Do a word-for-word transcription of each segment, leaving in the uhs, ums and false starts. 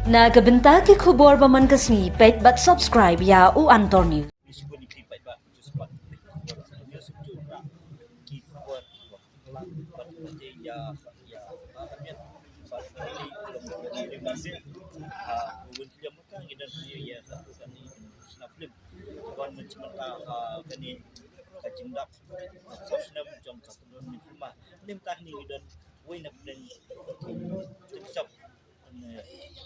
Na ka bynta ki khubor ba man ka sngi, peit bad subscribe ïa u Antor News. Ki khubor ki ba khlah bad ka te ïa ïa ba ka miat ba ka te ka long ka te ba se ha u win ki jam ka ngi dan ïa ïa ka tu ka ni sna film ban men chimanta ha ka ni ka jingdap sa snem jong ka tu ni film. Ni mynta ni ngi dan wei na pdeng ki shop. Ane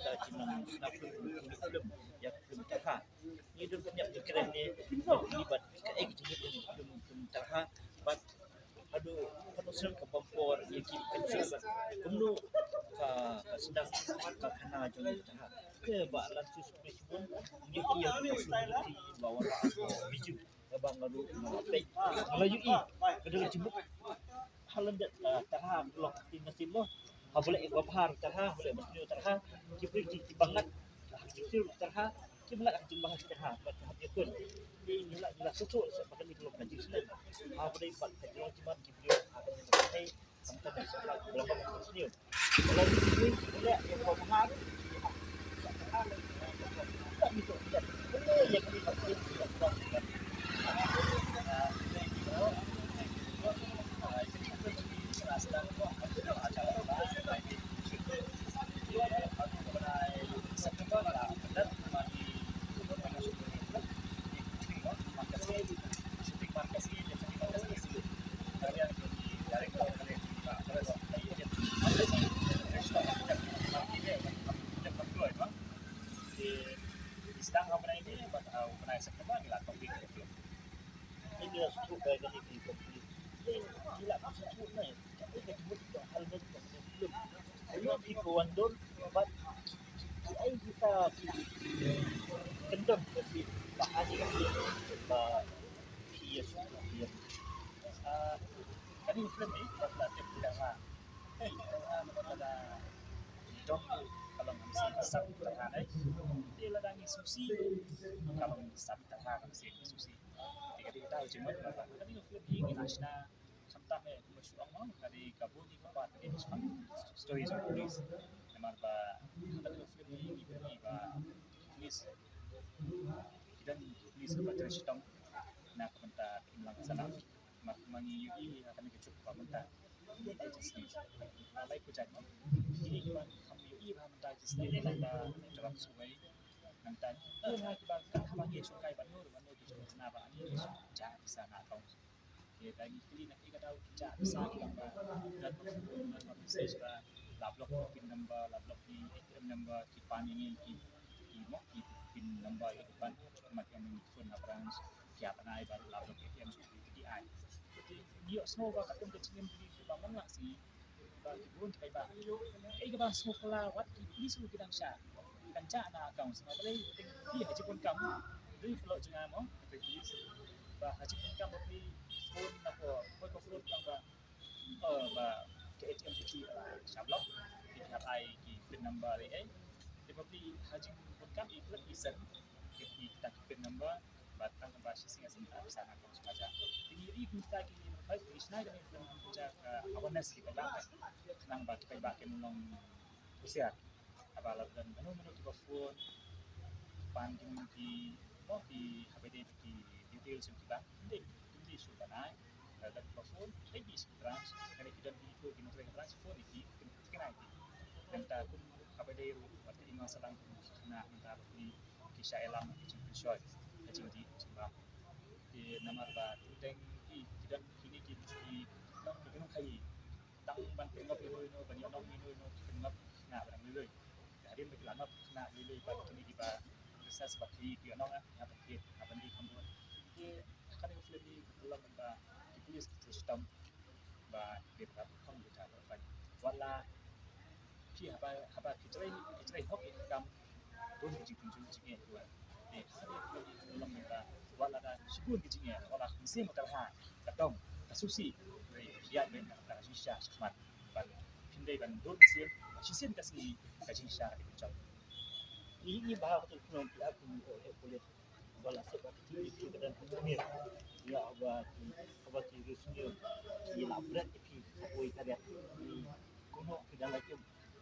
ka ki nang sna film, film, ya film Tarha. Ngi dun pynïap ki kren ne, ki bat ka ek jingit ne film, film Tarha. Bat haduh ka nusren ka pampor ya ki kan shu bat kumno ka ka sdang ka khana jong Tarha. Ke ba lan su su pun ngi ki ya ka film ba wala ka biju. Eba nga ruh nga peit nga la ïohi ka dei ka jingmut. Ha lyndet, ah, Tarha ka long ka ktien ka sim mo. Ha balei ba bha Tarha, ha balei ba sniew Tarha. Ki briew ki, ki bangat ha ki ktien Tarha, ki bangat ha ki jingbha Tarha bad ha ki khun. Ngi la, ngi la sngewthuh ba kane ka long ka jingsneng. Ha balei ba ka jingjimat ki briew ha kane ka pyrthei. Ki sdang ha u bnai May bad ha u bnai September ngi la complete ka film. Ngi la sngewthuh ba kane ka film. Ngi la sngewthuh na ka jingmut jong Hal May jong ka film. Ïoh phi ko wan don bad ki ai kita ki kyndon ka film ba ha ngi ka film ba phi ïa sngewthuh phi ïa. Ah, kane ka film ni ba la tip kita ha. Kita ha ba la dom ka long ka mynsiem ka sap Tarha ne. Te lada ngi sngewsih ka long sap Tarha ka mynsiem ngi sngewsih. Te ka dei ka dei jingmut ba ka dei ka film hi ngi la shna khamtam eh kumba shu ong mo ka dei ka bun hi ka part ka dei ka story jong police. Namar ba ka dei ka film hi ngi pynmih ba police ki don police ba trei shitom na ka bynta ka imlang ka sahlang. Namar kumba ngi ïohi ha kane ka juk ba mynta ki dei ka jingsniew. Ba lai pyrshah mo ki dei kiba kham ïohi ba mynta ki sniew nangta jrong suwei nangta ki dei kiba kat haba ngi shongkai bad no bad no ki jrong khana ba ani ki jah pisa na account. Ki dei ngi kylli na ki ka daw ki jah pisa ki ba don ba phone don ba message ba la block ki pin number la block ki A T M number ki pan ïa ngi ki ki mo ki pin number ïa ki pan mat ïa ngi phone na branch. Ki ap nai ba la block A T M ki ai. Ngi ïohsngew ba katkum ka jingim jong ngi kiba man la sngi ba ki bun ki paidbah. Kaei kaba sngewphylla wat ki police ruh ki dang shah. Ki dang shah na account sngewphylla balei teng ki ha jingpynkam. Dei pynlong jong nga mo ka police ba ha jingpynkam ba phi phone na ko ko phone tang ba ba ka A T M ki shah block ki hap ai ki pin number ei ei. Te ba phi ha jingpynkam i klet i sen ki kita ki pin number. Ba tang ba shi sing sing ka pisa na ka sma ja. Te ngi ri kumta ki fight ki shna ka ni ka ja ka awareness ki ba. Nang ba ki ba ki nong husiar. Aba la dan mano mano ki ba phone pan ki ki mo ki haba dei ki details ki ba. Dei dei shu ba nai. La dan ba phone dei bi branch ka ni ki dan ki ko ki nong branch phone ki ki nai ki. Nang ta kum haba dei ru ba ki ma salang ki na nang ta ba ki ki sha ïalam ki jingpynshoi ha jingdih jingbam. Ki namar ba teng ki ki don kine ki ki nong ki nongkhaïi tang ban pynngop ïa noi no ban ïa nong ïa noi no ki pynngop khynnah ba dang lui lui. Hadien ba ki la ngop khynnah lui lui ba kine kiba research ba ki ki nong ah ïa ba ki ha ban dih kham bun. Ki ha kane ka film ni ka long ba ki police ki shitom ba dei ba kham dei ta ba. Wat la phi haba haba phi trei phi trei hok ïa ka kam. Don ka jingpynjul jingeh ruh. Te ha kane ka film ka long mynta wat la da shibun ka jingeh wat la ka mynsiem ka Tarha ka dom ka susi. Phi ïaid beit na ka jingshisha shakhmat ban phin dei ban don mynsiem shisien ka sngi ka jingshisha ka dei pynjot. Ngi ngi ba ha ka tu film phi ap phi ïoh ïoh pulit. Ba la sep ba ki tu ki ka dan pynjamir. Ïa ba ki ba ki riewsniew ki la bret ïa phi sa poi ka riat. Kumno phi dang la kem.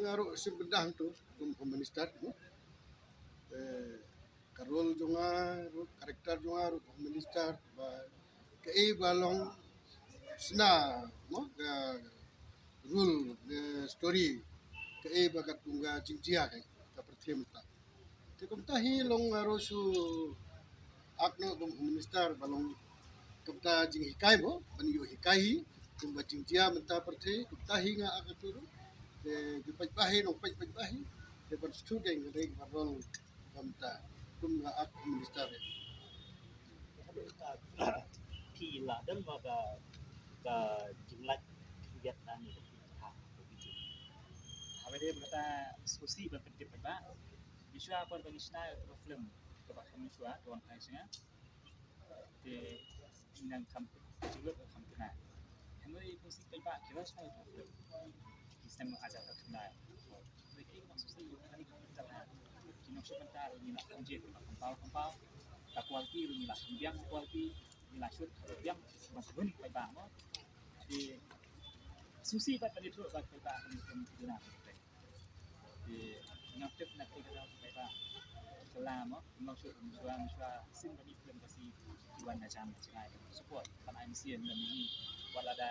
Nga ruh shim bynta hangto kum Home Minister, no? Eh, ka role jong nga ruh, character jong nga ruh Home Minister, ba kaei ba long sna, no? Ka role, eh, story, kaei ba ka dung ka jingjia ka, ka pyrthei mynta. Te kumta hi long nga ruh shu ak noh kum minister ba long kumta jinghikai mo, ban ïoh hikai hi kumba jingjia mynta pyrthei, kumta hi nga ak ïa ki ruh. Te ki paidbah hi nong paid paidbah hi. Te ban shu deng deng ban rol kumta kum nga ak minister. Phi la dang ba ka ka jinglait biat na ni ka phi ha ka phi. Haba dei ba kata susi ban pyntip ba Bishwa por ban isna ka film ka ba kham Bishwa tuan kai singa. Te nang kham ka jinglut kham kena. Hynrei pun si kai ba kira sna ka film. Ki sem ajar ka kena. Te ki ba susi ka ni ka film ta ha. Ki nong shu ban ta ni na kham je ka kham pau kham pau. Ka quality ni la kham biang quality ni la shoot biang ba sa bun kai ba mo. Te susi ba ka ni tu ba kai ba ni film ki na. Te nga tip na te ka dau te ba ka la mo, nga shu shu shu sim ba ni film ka si ki wan na jam ka jngai ka support ka M C N na ni wala da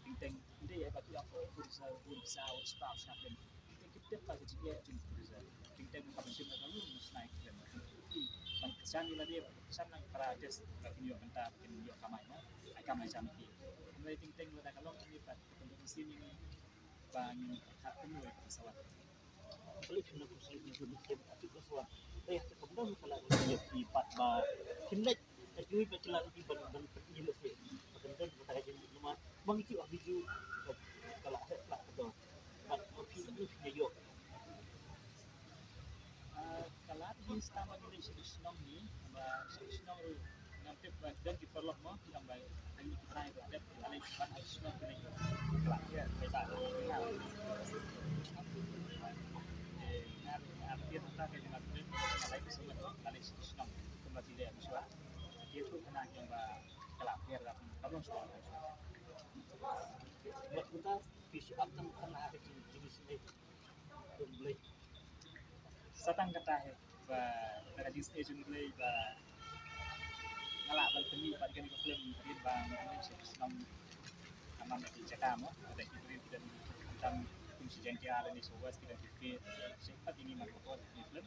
ting teng de ba ki ong ko producer producer o star star film. Ting tip tip ba ka jngai jin producer ting teng ka sim na ka lu ni snai film. Ban ka san ni la de ba ka san na para artist ba ki yo kanta ki yo kamai mo. Ai kamai jam ki. Ngai ting teng la da ka long ni ba ka producer ni ba ngin ka kumno ka sawat. Kali kena kusai ni tu mesti ati ka sawat. Eh, ka kumno ka la ni ki pat ba. Kim lek ka jui ba kila ni ban ban ni le se. Ka kumno ka ta ka jin ni ma. Bang itu abi ju ka la he la ka do. Pat ko pi ni ni yo. Ah, ka la ni sta ma ni shi shnong ni ba shi shnong ru. Ngam tip ba don ki paralok mo ki ong ba ai ki trai ba dep ai ban ai shnong ki nai. Kala ya kai ba. Eh, ngar ngar pia ta kai ba dep ai ki shnong. Kala shi shnong kumba ti le Bishwa. Ki tu kana ki ong ba kala pia la ka long shnong. Buat kita pis ap tang kana ha ka jing jing sini. Tum blei. Sa tang kata hi ba da ka jingstay jong U Blei ba nga lah ban pynmih bad kane ka film hadien ba nga dang leit sha shnong, ha man ka jaka mo, da ki briew ki don khamtam kum shi Jaiñtia lane sha West ki don ki faith, sha pat ine man ka por ki film.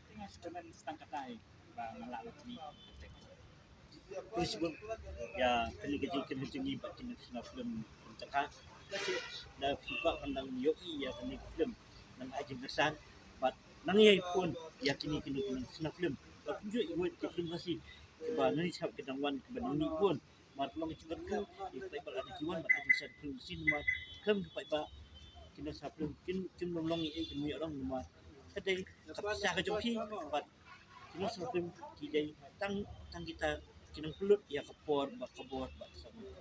Te nga sngewkmen sa tang kata hi ba nga lah ban pynmih. Khublei shibun ïa kane ka jingkynmaw jong ngi bad kine ki sngewbha film jong ka. Lashai da phi kwah ban dang ïohi ïa kane ka film, nang ai jingkyrsan bad nang ïai phone ïa kine kine ki sngewbha film. Bad kumjuh iwei ki film Khasi kiba nang ïa shap ki dang wan kiba nang ïai phone. Bad long ki jingkyrkhu ïa ki paidbah lada ki wan bad ai jingkyrsan film Khasi namar khlem ki paidbah kine sngewbha film kin kin long ïa ki mui ïa long namar ka dei ka pisa ka jong phi bad kine sngewbha film ki dei tang tang kita ki nang pynlut ïa ka por bad ka bor bad ka samoi.